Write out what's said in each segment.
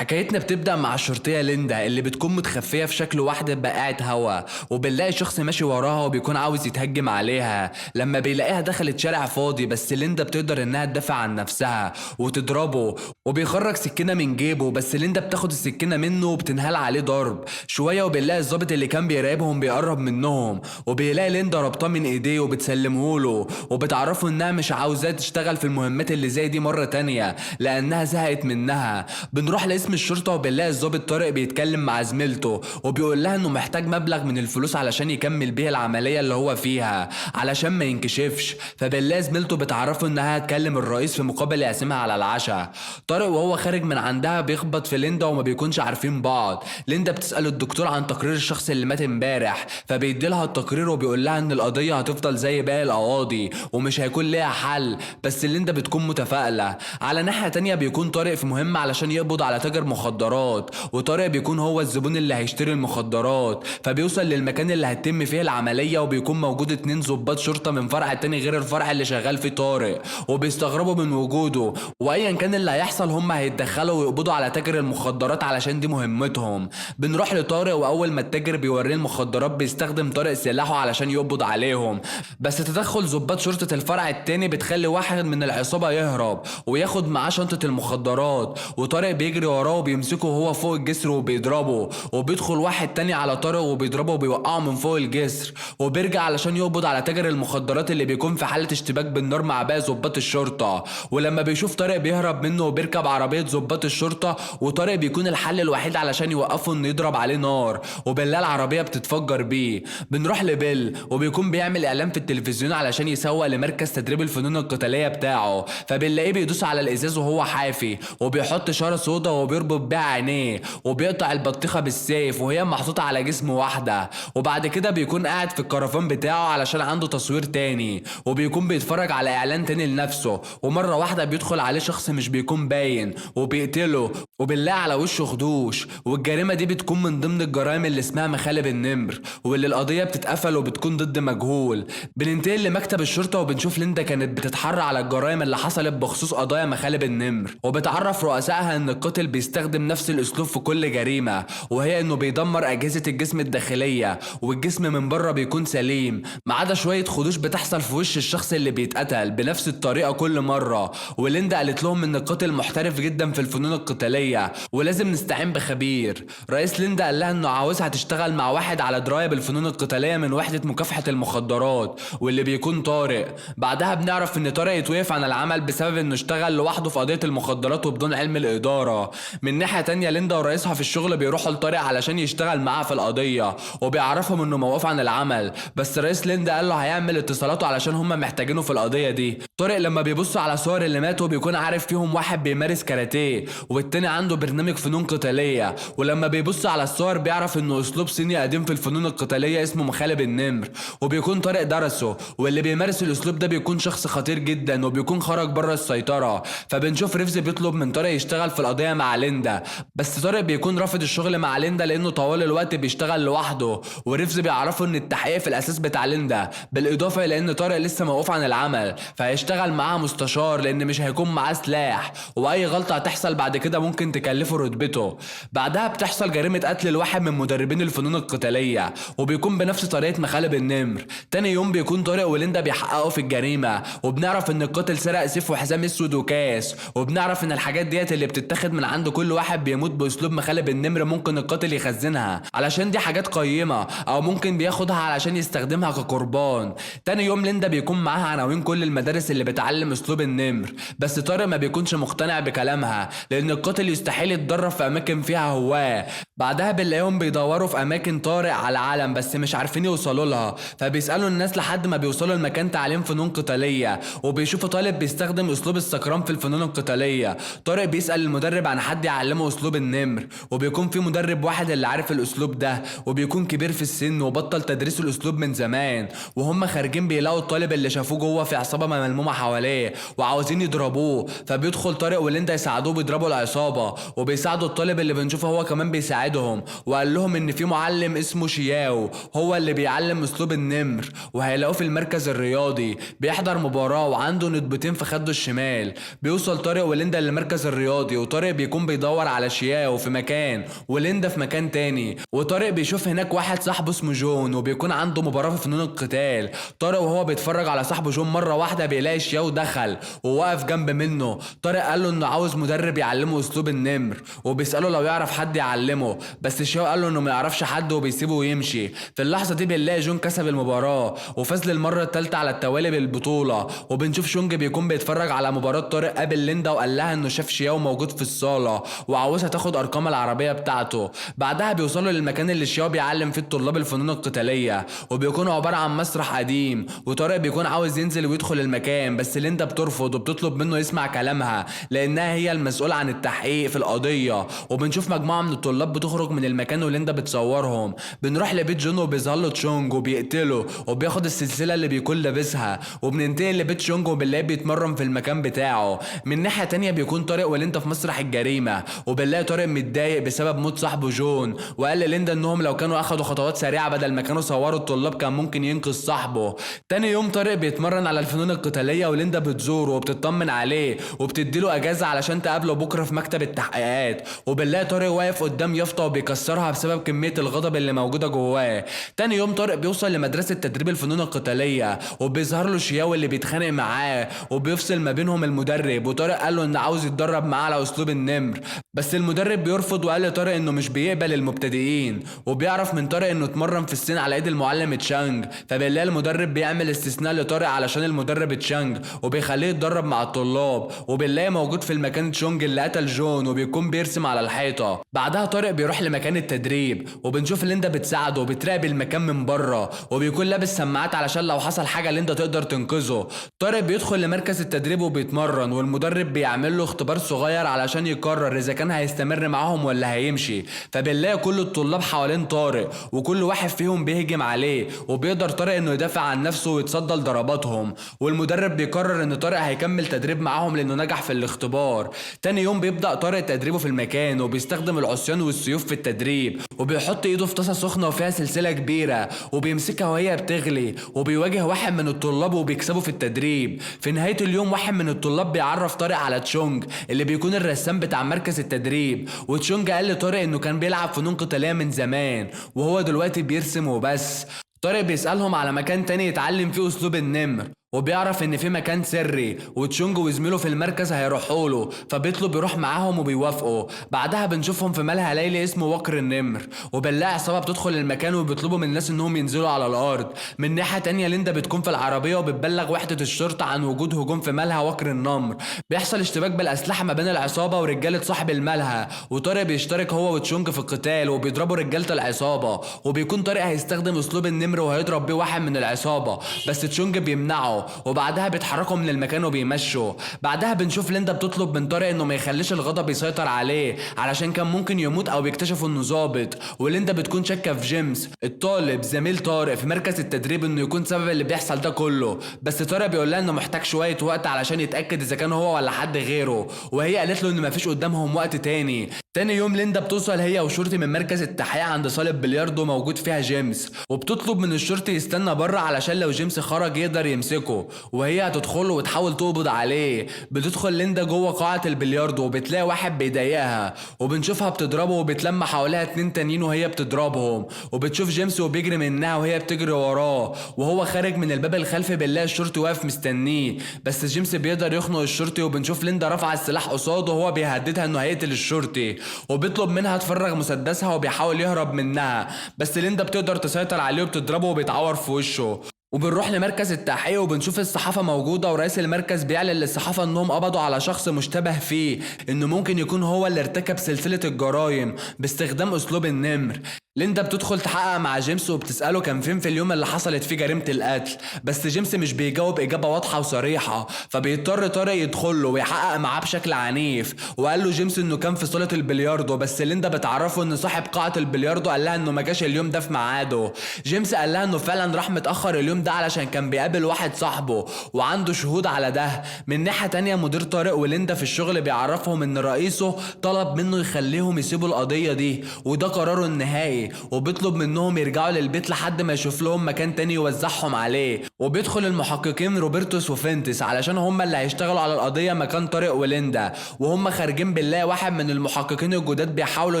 حكايتنا بتبدأ مع الشرطية ليندا اللي بتكون متخفية في شكل واحدة بقاعة هوا، وبنلاقي شخص ماشي وراها وبيكون عاوز يتهجم عليها لما بيلاقيها دخلت شارع فاضي. بس ليندا بتقدر انها تدافع عن نفسها وتضربه، وبيخرج سكينة من جيبه، بس ليندا بتاخد السكينة منه وبتنهال عليه ضرب شوية. وبنلاقي الضابط اللي كان بيراقبهم بيقرب منهم، وبيلاقي ليندا ربطاه من ايديه وبتسلمه له، وبتعرفه انها مش عاوزاه تشتغل في المهمات اللي زي دي مرة تانية لانها زهقت منها. بنروح لاسم الشرطة وبنلاقي الضابط طارق بيتكلم مع زميلته وبيقول لها انه محتاج مبلغ من الفلوس علشان يكمل بيها العملية اللي هو فيها علشان ما ينكشفش. فبنلاقي زميلته بتعرفه انها هتكلم الرئيس في مقابل يعزمها على العشاء. طارق وهو خارج من عندها بيخبط في ليندا وما بيكونش عارفين بعض. ليندا بتسأل الدكتور عن تقرير الشخص اللي مات امبارح، فبيدي لها التقرير وبيقول لها ان القضية هتفضل زي باقي القواضي ومش هيكون ليها حل، بس ليندا بتكون متفائلة. على ناحية تانية بيكون طارق في مهمة علشان يقبض على تاجر مخدرات، وطارق بيكون هو الزبون اللي هيشتري المخدرات. فبيوصل للمكان اللي هتتم فيه العملية وبيكون موجود 2 ضباط شرطة من فرع تاني غير الفرع اللي شغال فيه طارق، وبيستغربوا من وجوده، وايا كان اللي هيحصل هم هيتدخلوا ويقبضوا على تاجر المخدرات علشان دي مهمتهم. بنروح لطارق، واول ما التاجر بيوريه المخدرات بيستخدم طارق سلاحه علشان يقبض عليهم، بس تدخل ضباط شرطة الفرع التاني بتخلي واحد من العصابة يهرب وياخد معاه شنطة المخدرات، وطارق بيجري وراه وبيمسكه وهو فوق الجسر وبيضربه، وبيدخل واحد تاني على طارق وبيضربه وبيوقعه من فوق الجسر، وبيرجع علشان يقبض على تاجر المخدرات اللي بيكون في حالة اشتباك بالنار مع باقي ضباط الشرطة. ولما بيشوف طارق بيهرب منه وبيركب عربية ضباط الشرطة، وطارق بيكون الحل الوحيد علشان يوقفه انه يضرب عليه نار، وبالله العربية بتتفجر بيه. بنروح لبيل وبيكون بيعمل اعلان في التلفزيون علشان يسوق لمركز تدريب الفنون القتالية بتاعه، فبنلاقيه بيدوس على الازاز وهو حافي، وبيحط شارة سودا وبيربط بيها عينيه، وبيقطع البطيخة بالسيف وهي محطوطة على جسم واحدة. وبعد كده بيكون قاعد في الكرفان بتاعه علشان عنده تصوير تاني، وبيكون بيتفرج على اعلان تاني لنفسه، ومرة واحدة بيدخل عليه شخص مش بيكون باين وبيقتله، وبالله على وشه خدوش. والجريمة دي بتكون من ضمن الجرائم اللي اسمها مخالب النمر، واللي القضية بتتقفل وبتكون ضد مجهول. بننتقل لمكتب الشرطة وبنشوف ليندا كانت بتتحرى على الجرائم اللي حصلت بخصوص قضايا مخالب النمر، وبتعرف رؤسائها ان القاتل بيستخدم نفس الاسلوب في كل جريمة، وهي انه بيدمر اجهزة الجسم الداخلية والجسم من بره بيكون سليم ما عدا شوية خدوش بتحصل في وش الشخص اللي بيتقتل بنفس الطريقة كل مرة. وليندا قالت لهم ان القاتل محترف جدا في الفنون القتالية ولازم نستعين بخبير. رئيس ليندا قال لها انه عاوزها تشتغل مع واحد على دراية بالفنون القتالية من وحدة مكافحة المخدرات واللي بيكون طارق. بعدها بنعرف ان طارق يتوقف عن العمل بسبب انه اشتغل لوحده في قضية المخدرات وبدون علم الإدارة. من ناحية تانية ليندا ورئيسها في الشغل بيروحوا لطارق علشان يشتغل معاه في القضية، وبيعرفهم انه موقوف عن العمل، بس رئيس ليندا قال له هيعمل اتصالاته علشان هم محتاجينه في القضية دي. طارق لما بيبص على صور اللي ماتوا بيكون عارف فيهم واحد بيمارس كاراتيه والتاني عنده برنامج فنون قتالية، ولما بيبص على الصور بيعرف انه اسلوب صيني قديم في الفنون القتالية اسمه مخالب النمر، وبيكون طارق درسه، واللي بيمارس الاسلوب ده بيكون شخص خطير جدا وبيكون خرج بره السيطرة. فبنشوف ريفز بيطلب من طارق يشتغل في القضية مع ليندا، بس طارق بيكون رافض الشغل مع ليندا لانه طوال الوقت بيشتغل لوحده، وريفز بيعرفه ان التحقيق في الاساس بتاع ليندا، بالاضافة الى ان طارق لسه موقوف عن العمل فهيشتغل معاه مستشار لان مش هيكون معاه سلاح، واي غلطة هتحصل بعد كده ممكن تكلفه رتبته. بعدها بتحصل جريمة قتل لواحد من مدربين الفنون القتالية وبيكون بنفس طريقة مخالب النمر. تاني يوم بيكون طارق وليندا بيحققوا في الجريمة، وبنعرف ان القاتل سرق سيف وحزام اسود وكاس، وبنعرف ان الحاجات ديت اللي بتتاخد من عند كل واحد بيموت باسلوب مخالب النمر ممكن القاتل يخزنها علشان دي حاجات قيمة، او ممكن بياخدها علشان يستخدمها كقربان. تاني يوم ليندا بيكون معاها عناوين كل المدارس اللي بتعلم اسلوب النمر، بس طارق ما بيكونش مقتنع بكلامها لان القاتل يستحيل يتدرب في اماكن فيها هواه. بعدها بنلاقيهم بيدوروا في اماكن طارق على العالم بس مش عارفين يوصلوا لها، فبيسالوا الناس لحد ما بيوصلوا لمكان تعليم فنون قتاليه، وبيشوفوا طالب بيستخدم اسلوب السكران في الفنون القتاليه. طارق بيسال المدرب عن حد يعلمه اسلوب النمر، وبيكون في مدرب واحد اللي عارف الاسلوب ده وبيكون كبير في السن وبطل تدريس الاسلوب من زمان. وهم خارجين بيلاقوا الطالب اللي شافوه جوه في عصابه ملمومه حواليه وعاوزين يضربوه، فبيدخل طارق وليندا يساعدوه بيضربوا العصابه، وبيساعدوا الطالب اللي بنشوفه هو كمان بيساعدهم، وقال لهم ان في معلم اسمه شياو هو اللي بيعلم اسلوب النمر، وهيلاقوه في المركز الرياضي بيحضر مباراه وعنده ندبتين في خده الشمال. بيوصل طارق وليندا للمركز الرياضي، وطارق بيكون بيكون بيدور على شياو في مكان وليندا في مكان تاني، وطارق بيشوف هناك واحد صاحبه اسمه جون وبيكون عنده مباراة في فنون القتال. طارق وهو بيتفرج على صاحبه جون مرة واحدة بيلاقي شياو دخل ووقف جنب منه. طارق قال له انه عاوز مدرب يعلمه اسلوب النمر وبيسأله لو يعرف حد يعلمه، بس شياو قال له انه ما يعرفش حد وبيسيبه ويمشي. في اللحظة دي بنلاقي جون كسب المباراة وفاز للمرة الثالثة على التوالي بالبطولة. وبنشوف شونج بيكون بيتفرج على مباراة طارق قابل ليندا وقال لها انه شاف شياو موجود في الصالة وعاوزها تاخد ارقام العربية بتاعته. بعدها بيوصلوا للمكان اللي شياو بيعلم فيه الطلاب الفنون القتالية وبيكون عبارة عن مسرح قديم، وطارق بيكون عاوز ينزل ويدخل المكان بس ليندا بترفض وبتطلب منه يسمع كلامها لانها هي المسؤولة عن التحقيق في القضية. وبنشوف مجموعة من الطلاب بتخرج من المكان وليندا بتصورهم. بنروح لبيت جون وبيظهر له تشونج وبيقتله وبياخد السلسلة اللي بيكون لابسها، وبننتقل لبيت شونج وبنلاقيه بيتمرن في المكان بتاعه. من ناحية تانية بيكون طارق وليندا في مسرح الجريمة وبنلاقي طارق متضايق بسبب موت صاحبه جون، وقال لليندا انهم لو كانوا اخدوا خطوات سريعة بدل ما كانوا صوروا الطلاب كان ممكن ينقذ صاحبه. تاني يوم طارق بيتمرن على الفنون القتالية وليندا بتزوره وبتطمن عليه وبتديله اجازة علشان تقابله بكرة في مكتب التحقيقات. وبنلاقي طارق واقف قدام يافطة وبيكسرها بسبب كمية الغضب اللي موجودة جواه. تاني يوم طارق بيوصل لمدرسة تدريب الفنون القتالية وبيظهر له شياو اللي بيتخانق معاه وبيفصل ما بينهم المدرب، وطارق قال له انه عاوز يتدرب معاه على اسلوب النمر بس المدرب بيرفض وقال لطارق انه مش بيقبل المبتدئين. وبيعرف من طارق انه اتمرن في الصين على ايد المعلم تشانج، فبنلاقي المدرب بيعمل استثناء لطارق علشان المدرب تشانج وبيخليه يتدرب مع الطلاب. وبنلاقي موجود في المكان تشونج اللي قتل جون وبيكون بيرسم على الحيطة. بعدها طارق بيروح لمكان التدريب وبنشوف ليندا بتساعده وبتراقب المكان من بره وبيكون لابس سماعات علشان لو حصل حاجة ليندا تقدر تنقذه. طارق بيدخل لمركز التدريب وبيتمرن والمدرب بيعمل له اختبار صغير علشان يقرر اذا كان هيستمر معاهم ولا هيمشي. فبنلاقي كل الطلاب حوالين طارق وكل واحد فيهم بيهجم عليه وبيقدر طارق انه يدافع عن نفسه ويتصدى لضرباتهم، والمدرب بيقرر ان طارق هيكمل تدريب معاهم لانه نجح في الاختبار. تاني يوم بيبدأ طارق تدريبه في المكان وبيستخدم العصيان والسيوف في التدريب وبيحط ايده في طاسه سخنة وفيها سلسلة كبيرة وبيمسكها وهي بتغلي وبيواجه واحد من الطلاب وبيكسبه في التدريب. في نهاية اليوم واحد من الطلاب بيعرف طارق على تشونج اللي بيكون الرسام بتاع مركز التدريب، وتشونج قال لطارق انه كان بيلعب فنون قتالية من زمان وهو دلوقتي بيرسم وبس. طارق بيسألهم على مكان تاني يتعلم فيه اسلوب النمر وبيعرف ان في مكان سري وتشونج وزميله في المركز هيروحوا له، فبيطلب يروح معاهم وبيوافقوا. بعدها بنشوفهم في ملهى ليلي اسمه وقر النمر، وبنلاقي عصابة بتدخل المكان وبيطلبوا من الناس انهم ينزلوا على الارض. من ناحية تانية ليندا بتكون في العربية وبتبلغ وحده الشرطة عن وجود هجوم في ملهى وقر النمر. بيحصل اشتباك بالاسلحة ما بين العصابة ورجاله صاحب الملهى، وطارق بيشترك هو وتشونج في القتال وبيضربوا رجاله العصابة، وبيكون طارق هيستخدم اسلوب النمر وهيضرب بيه واحد من العصابة بس تشونج بيمنعه، وبعدها بيتحركوا من المكان وبيمشوا. بعدها بنشوف ليندا بتطلب من طارق انه ما يخليش الغضب يسيطر عليه علشان كان ممكن يموت او يكتشفوا انه ظابط. وليندا بتكون شاكه في جيمس الطالب زميل طارق في مركز التدريب انه يكون سبب اللي بيحصل ده كله، بس طارق بيقول لها انه محتاج شوية وقت علشان يتاكد اذا كان هو ولا حد غيره، وهي قالت له ان مفيش قدامهم وقت تاني. تاني يوم ليندا بتوصل هي وشرطي من مركز التحقيق عند صاله بلياردو موجود فيها جيمس، وبتطلب من الشرطي يستنى بره علشان لو جيمس خرج يقدر يمسكه، وهي هتدخله وتحاول تقبض عليه. بتدخل ليندا جوه قاعة البلياردو وبتلاقي واحد بيضايقها، وبنشوفها بتضربه وبتلم حواليها اتنين تانيين وهي بتضربهم، وبتشوف جيمس وبيجري منها وهي بتجري وراه، وهو خارج من الباب الخلفي بنلاقي الشرطي واقف مستنيه، بس جيمس بيقدر يخنق الشرطي، وبنشوف ليندا رافعه السلاح قصاده وهو بيهددها انه هيقتل الشرطي، وبيطلب منها تفرغ مسدسها وبيحاول يهرب منها، بس ليندا بتقدر تسيطر عليه وبتضربه وبيتعور في وشه. وبنروح لمركز التحقيق وبنشوف الصحافة موجودة، ورئيس المركز بيعلن للصحافة انهم قبضوا على شخص مشتبه فيه انه ممكن يكون هو اللي ارتكب سلسلة الجرائم باستخدام اسلوب النمر. ليندا بتدخل تحقق مع جيمس وبتسأله كان فين في اليوم اللي حصلت فيه جريمة القتل، بس جيمس مش بيجاوب إجابة واضحة وصريحة، فبيضطر طارق يدخل له ويحقق معاه بشكل عنيف. وقال له جيمس انه كان في صالة البلياردو، بس ليندا بتعرفه ان صاحب قاعة البلياردو قال لها انه ما جاش اليوم ده في ميعاده. جيمس قال لها انه فعلا راح متأخر اليوم ده علشان كان بيقابل واحد صاحبه وعنده شهود على ده. من ناحية تانية مدير طارق وليندا في الشغل بيعرفهم ان رئيسه طلب منه يخليهم يسيبوا القضية دي، وده قراره النهائي. خالي، وبيطلب منهم يرجعوا للبيت لحد ما يشوف لهم مكان تاني يوزعهم عليه. وبيدخل المحققين روبرتوس وفينتس علشان هم اللي هيشتغلوا على القضية مكان طارق وليندا. وهم خارجين بالله واحد من المحققين الجداد بيحاولوا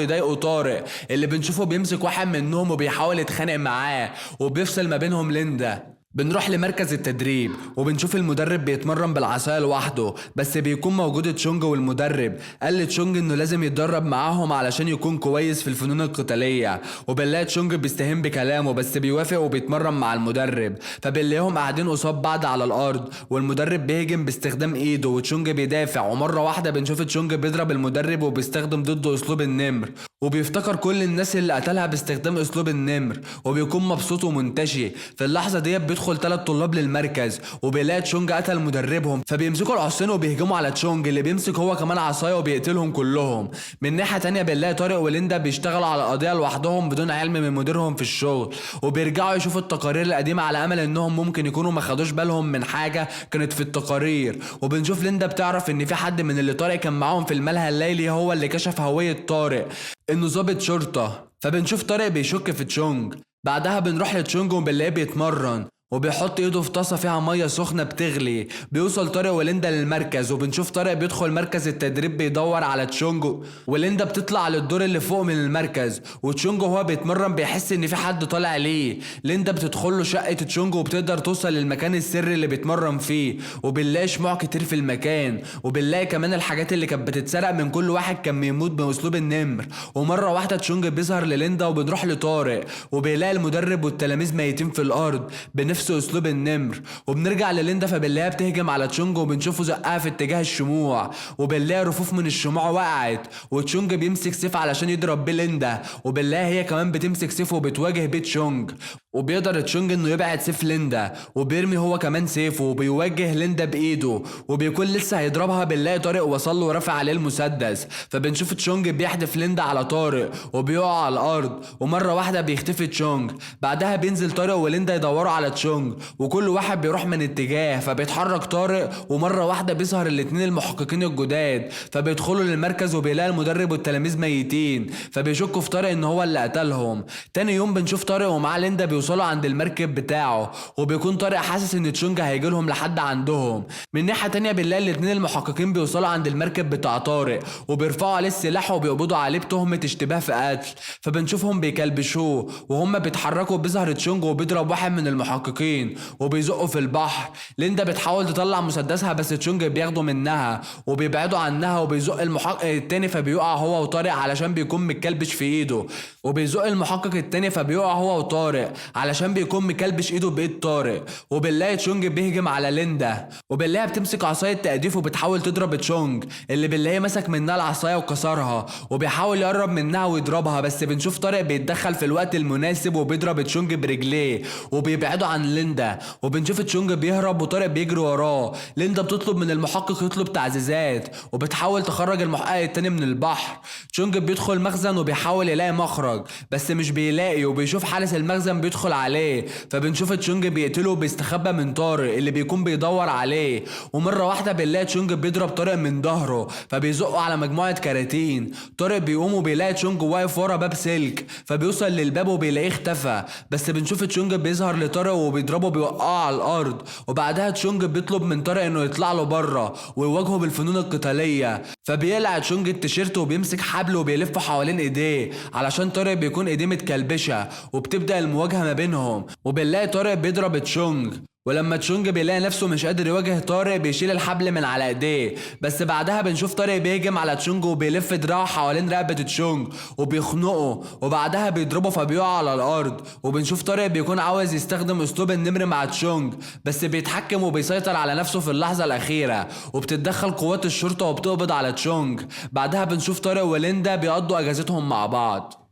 يضايقوا طارق، اللي بنشوفه بيمسك واحد منهم وبيحاول يتخانق معاه، وبيفصل ما بينهم ليندا. بنروح لمركز التدريب وبنشوف المدرب بيتمرن بالعصايه لوحده، بس بيكون موجود تشونج، والمدرب قال لتشونج انه لازم يتدرب معاهم علشان يكون كويس في الفنون القتالية. وبنلاقي تشونج بيستهين بكلامه بس بيوافق وبيتمرن مع المدرب. فبنلاقيهم قاعدين قصاد بعض على الارض، والمدرب بيهجم باستخدام ايده وتشونج بيدافع. ومرة واحدة بنشوف تشونج بيضرب المدرب وبيستخدم ضده اسلوب النمر، وبيفتكر كل الناس اللي قتلها باستخدام اسلوب النمر، وبيكون مبسوط ومنتشي. في اللحظة ديت بيدخل 3 طلاب للمركز، وبيلاقي تشونج قتل مدربهم، فبيمسكوا العصيان وبيهجموا على تشونج اللي بيمسك هو كمان عصاية وبيقتلهم كلهم. من ناحية تانية بنلاقي طارق وليندا بيشتغلوا على القضية لوحدهم بدون علم من مديرهم في الشغل، وبيرجعوا يشوفوا التقارير القديمة على امل انهم ممكن يكونوا ما خدوش بالهم من حاجة كانت في التقارير. وبنشوف ليندا بتعرف ان في حد من اللي طارق كان معاهم في الملهى الليلي هو اللي كشف هوية طارق انه ضابط شرطه. فبنشوف طارق بيشك في تشونج. بعدها بنروح لتشونج وبنلاقيه بيتمرن وبيحط ايده في طاسه فيها مية سخنة بتغلي. بيوصل طارق وليندا للمركز، وبنشوف طارق بيدخل مركز التدريب بيدور على تشونج، وليندا بتطلع للدور اللي فوق من المركز، وتشونج وهو بيتمرن بيحس ان في حد طالع ليه. ليندا بتدخل له شقه تشونج وبتقدر توصل للمكان السري اللي بيتمرن فيه، وبنلاقي شموع كتير في المكان، وبنلاقي كمان الحاجات اللي كانت بتتسرق من كل واحد كان بيموت باسلوب النمر. ومرة واحدة تشونج بيظهر لليندا، وبنروح لطارق وبيلاقي المدرب والتلاميذ ميتين في الارض بنفس اسلوب النمر. وبنرجع لليندا فبنلاقيها بتهجم على تشونج، وبنشوفه زقها في اتجاه الشموع، وبنلاقي رفوف من الشموع وقعت، وتشونج بيمسك سيف علشان يضرب بيه ليندا، وبنلاقي هي كمان بتمسك سيف وبتواجه بيه تشونج. وبيقدر تشونج انه يبعد سيف ليندا، وبيرمي هو كمان سيفه وبيوجه ليندا بايده، وبيكون لسه هيضربها بنلاقي طارق وصل له ورفع عليه المسدس. فبنشوف تشونج بيحدف ليندا على طارق وبيقع على الارض، ومرة واحدة بيختفي تشونج. بعدها بينزل طارق وليندا يدوروا على تشونج، وكل واحد بيروح من اتجاه، فبيتحرك طارق ومرة واحدة بيظهر الاتنين المحققين الجداد، فبيدخلوا للمركز وبيلاقي المدرب والتلاميذ ميتين، فبيشكوا في طارق ان هو اللي قتلهم. تاني يوم بنشوف طارق ومعاه ليندا بيوصلوا عند المركب بتاعه، وبيكون طارق حاسس ان تشونج هيجي لهم لحد عندهم. من ناحية تانية بنلاقي الاتنين المحققين بيوصلوا عند المركب بتاع طارق، وبيرفعوا عليه السلاح وبيقبضوا عليه بتهمه اشتباه في قتل. فبنشوفهم بيكلبشوه وهم بيتحركوا، بيظهر تشونج وبيضرب واحد من المحققين وبيزقه في البحر. ليندا بتحاول تطلع مسدسها بس تشونج بياخده منها وبيبعدوا عنها، وبيزق المحقق التاني فبيقع هو وطارق علشان بيكون متكلبش في ايده، وبيزق المحقق التاني فبيقع هو وطارق علشان بيكون مكلبش ايده بايد طارق. وبنلاقي تشونج بيهجم على ليندا، وبنلاقيها بتمسك عصاية تأديف وبتحاول تضرب تشونج اللي بنلاقيه مسك منها العصاية وكسرها، وبيحاول يقرب منها ويضربها، بس بنشوف طارق بيتدخل في الوقت المناسب وبيضرب تشونج برجليه وبيبعده عن ليندا. وبنشوف تشونج بيهرب وطارق بيجري وراه. ليندا بتطلب من المحقق يطلب تعزيزات، وبتحاول تخرج المحقق التاني من البحر. تشونج بيدخل مخزن وبيحاول يلاقي مخرج بس مش بيلاقي، وبيشوف حارس المخزن بيدخل عليه، فبنشوف تشونج بيقتله وبيستخبى من طارق اللي بيكون بيدور عليه. ومرة واحدة بنلاقي تشونج بيضرب طارق من ظهره فبيزقه على مجموعة كراتين. طارق بيقوم وبيلاقي تشونج واقف ورا باب سلك، فبيوصل للباب وبيلاقيه اختفى، بس بنشوف تشونج بيظهر لطارق وبيضربه بيوقعه على الارض. وبعدها تشونج بيطلب من طارق انه يطلع له بره ويواجهه بالفنون القتالية، فبيقلع تشونج التيشيرت وبيمسك حبل وبيلفه حوالين ايديه علشان طارق بيكون ايديه متكلبشه، وبتبدا المواجهة ما بينهم. وبنلاقي طارق بيضرب تشونج، ولما تشونج بيلاقي نفسه مش قادر يواجه طارق بيشيل الحبل من على ايديه، بس بعدها بنشوف طارق بيهجم على تشونج وبيلف دراعه حوالين رقبة تشونج وبيخنقه، وبعدها بيضربه فبيقع على الارض. وبنشوف طارق بيكون عاوز يستخدم اسلوب النمر مع تشونج بس بيتحكم وبيسيطر على نفسه في اللحظة الاخيرة، وبتتدخل قوات الشرطة وبتقبض على تشونج. بعدها بنشوف طارق وليندا بيقضوا اجازتهم مع بعض.